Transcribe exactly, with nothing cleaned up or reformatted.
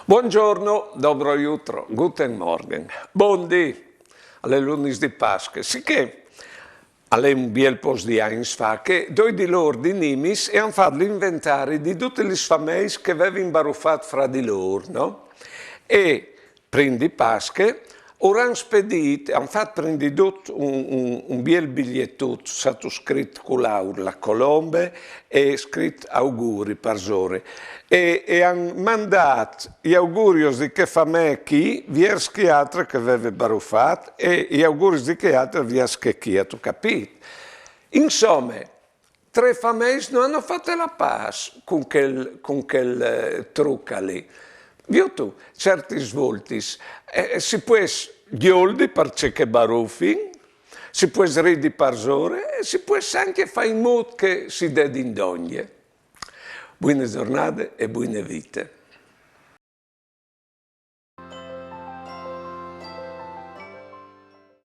Buongiorno, dobro jutro, guten Morgen, bundì. Al è lunis di Pasche, sichè al è un biel pôcs di agns fa che doi di lôr di Nimis a àn fat l'inventari di dutis lis fameis che a vevin barufât fra di lôr, no? E prin di Pasche ur àn spedît, a àn fat prin di dut un, un, un biel bilietut, sotoscrit cul aur La Colombe e scrit auguri parsore. E, e a àn mandât i augurios di chê famee chi viers chê altre che a veve barufât e i augurios di chê altre viers chê chi, âstu capît? Insome, trê fameis no àn fat la pâs cun chel, cun chel, eh, truc li. Viôt tu, ciertis voltis, eh, si pues gjoldi parcè che a barufin, si pues ridi parsore e si pues ancje fâ in mût che si dedin dongje. Buine zornade e buine vite.